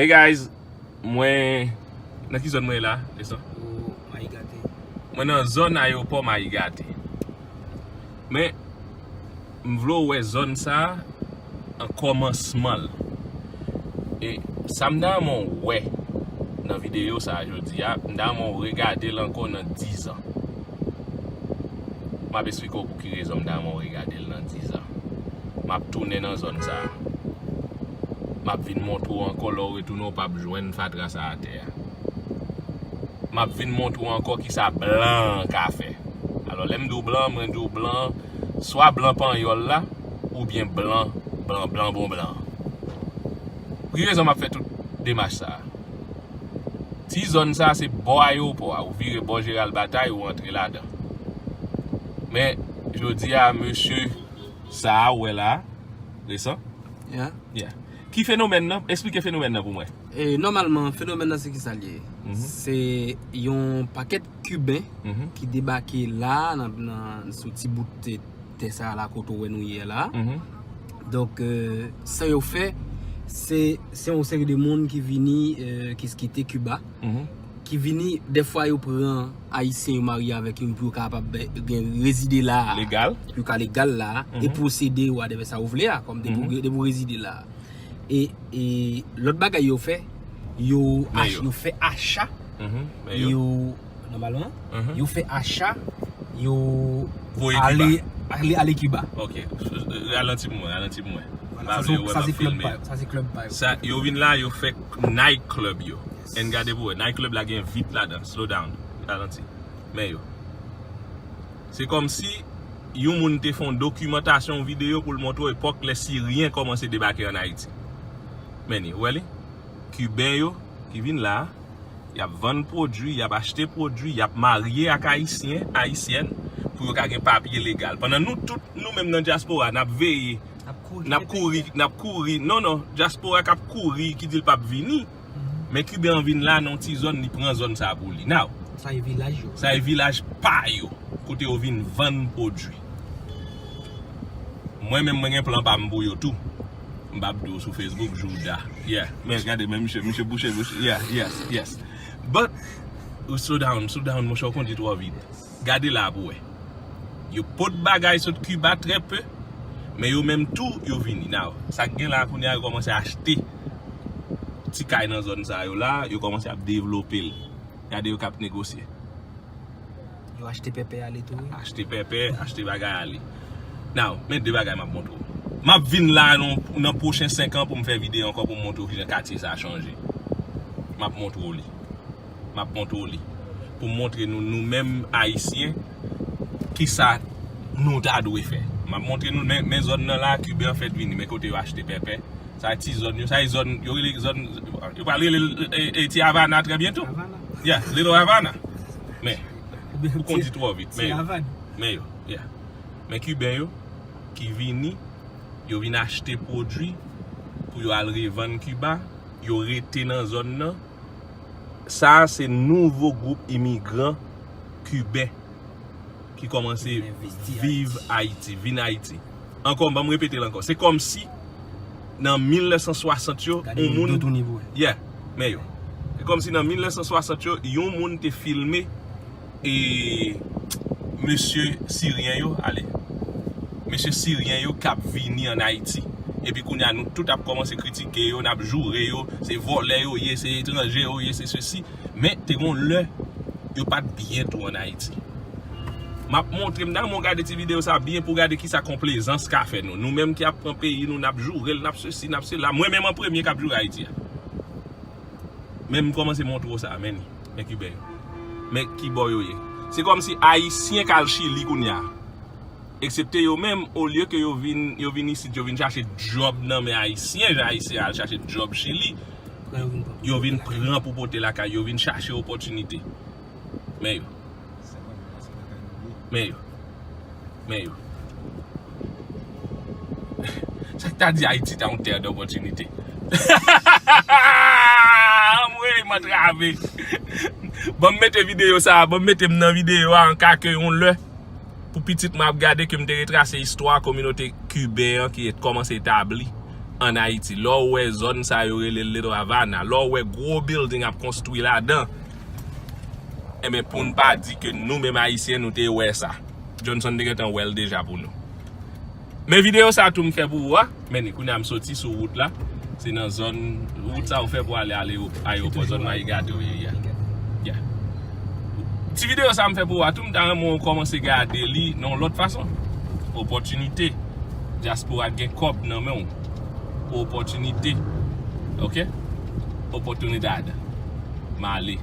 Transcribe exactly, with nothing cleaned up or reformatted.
Hey guys, mwen nan ki zòn mwen ye la, Desan? O Mayigate. Mwen nan zòn ayewopò Mayigate. Men, m vle w wè zòn sa a an kòmansman l. E sa m ta renmen w wè nan videyo sa a jodi a, m ta renmen w regade l ankò nan dizan. M ap esplike w pou ki rezon m ta renmen w regade l nan dizan. M ap tounen nan zòn sa a. M ap vin montre w ankò, lè w retounen w p ap jwenn fatra sa a atè a. M ap vin montre w ankò kisa blan an ka fè. Alò, lè m di w blan, mwen di w blan, swa blan panyòl la, oubyen blan, blan, blan bon blan. Pou ki rezon m ap fè tout demach sa a? Ti zòn sa a se bò ayewopò a, ou vire bò Jeral Batay, ou antre ladan. Men, jodi a, mesye sa a, ou wè la a, Desan? Yeah. Yeah. Ki fenomèn nan? Esplike fenomèn nan pou mwen. E, nòmalman, fenomèn nan se ki sa l ye? Mhm. Se yon pakèt Kiben Mhm. ki debake la, nan, nan, sou ti bout tè, tè sa a la kote w wè nou ye la. Mhm. Donk, e, sa yo fè, se, se yon seri de moun ki vini, e, ki kite Kiba, Mhm. ki vini, dèfwa yo pran Ayisyen, yo marye avèk yo, pou yo kapab gen rezide la a. Legal. Pou yo ka legal la a, e Mhm. posede, whatever sa ou vle a, kòm depi ou Mhm. gen- depi ou rezide la a. E, e lòt bagay yo fè, yo Men ach- yo. yo fè acha, Mhm. Men yo. yo, nòmalman, Mhm. yo fè acha, yo Voye ale, Kiba. ale, ale Kiba. Ok. Ralanti pou mwen, ralanti pou mwen. Vwala, M pa sa vle se, wè sa m ap se club filme. pa yo, sa se club pa yo. Sa, yo vin la, yo fè night club yo. Yes. And gade pou wè, night club la gen vip ladan. Slow down. Ralanti. Men yo. Se kòmsi yon moun te fè yon dokimantasyon, yon videyo pou l montre w epòk lè Siryen kòmanse debake ann Ayiti. Men li, ou wè li? Kiben yo ki vin la a, y ap vann pwodui, y ap achte pwodui, y ap marye ak Ayisyen, Ayisyèn, pou yo ka gen papye legal. Pandan nou tout, nou menm nan dyaspora, n ap veye, N ap kouri n ap kite kouri, peyi a. n ap kouri, non, non, dyaspora k ap kouri, ki di l p ap vini, Mhm. men Kiben an vin la nan yon ti zòn, li pran zòn sa a pou li. Now, Sa e vilaj yo. sa e vilaj pa yo, kote yo vin vann pwodui. Mwen menm, mwen gen plan pa m pou yo tou. M p ap di w sou Facebook, Jouda. Yeah. Men gade, men misye, misye bouche, bouche. Yeah, yes, yes. But, ou slow down, slow down, monchè, ou kondi twò vit. Gade la pou wè. Yo pot bagay sot Kiba trè pe, men yo menm tou, yo vini. Now, sa k gen la kounye a, yo kòmanse achte ti kay nan zòn sa yo la, yo kòmanse ap devlope l. Gade yo k ap negosye. Yo achte pèpè ale tou, wi. Achte pèpè, achte bagay ale. Now, men de bagay m ap montre w. M ap vin la nan, nan pwochen senk an pou m fè videyo ankò pou m montre w kijan katye sa a chanje. M ap montre w li. M ap montre w li. Pou m montre nou, nou menm Ayisyen, kisa nou ta dwe fè. M ap montre nou, men, men zòn nan la, Kiben an fèt vini, men kote yo achte pèpè. Sa ti zòn yo, sa e zòn, yo rele zòn, yo pral rele l, e, e, ti Havana trè byento. Havana. Yeah, Little Havana. Men, ou kondi twò vit, men yo, men yo, yeah. Men Kiben yo, ki vini, yo vin achte pwodui pou yo al revann Kiba, yo rete nan zòn nan. Sa a se nouvo gwoup imigran kiben ki kòmanse Vin envesti viv Ayiti. Ayiti, vin Ayiti. Ankò, ban m repete l ankò. Se kòmsi nan mil nèf san swasant yo, Gade yon moun, do touni pou wè. Yeah, men yo. Se kòmsi nan mil nèf san swasant yo, yon moun te filme e mesye siryen yo, ale. Mesye siryen yo k ap vini ann Ayiti. Epi kounye a, nou tout ap kòmanse kritike yo, n ap joure yo, se vòlè yo ye, se etranje yo ye, se sesi. Men, te gon lè, yo pa t byen tou ann Ayiti. M ap montre, m ta renmen w gade ti videyo sa a byen pou w gade kisa konplezans ka fè nou. Nou menm ki ap pran peyi nou, n ap joure l, n ap sesi, n ap sela. Mwen menm an premye k ap joure Ayiti a. Men m kòmanse montre w sa, men li, men Kiben yo. Men ki bò yo ye. Se kòmsi Ayisyen k al Chili kounye a. Eksepte yo menm, olye ke yo vin, yo vin isit, yo vin chache djòb nan men Ayisyen, jan Ayisyen al chache djòb Chili, Pran yo vin pran. yo vin pran pou pote lakay, yo vin chache opòtinite. Men yo. Men yo. Men yo. Sa k ta di Ayiti ta yon tè dòpòtinite. Anmwey, m antrave. Ban m mete videyo sa a, ban m mete m nan videyo a, an ka ke yon lè, pou pitit mwen ap gade ke m te retrase istwa kominote kiben an ki kòmanse etabli ann Ayiti. Lè w wè zòn sa yo rele Little Havana, lè w wè gwo building ap konstwi ladan, enben, pou n pa di ke nou menm Ayisyen, nou te wè sa. Johnson te gentan wè l deja pou nou. Men videyo sa tou m fè pou ou a. Men kounye a m soti sou wout la. Se nan zòn, wout sa ou fè pou ale, ale ayewopò, zòn Mayi Gato ye a. Yeah. Ti videyo sa m fè pou ou a tou, m ta renmen w kòmanse gade li nan yon lòt fason. Opòtinite. Dyaspora gen kòb nan men w. Opòtinite. Ok? Oportunidad. M ale.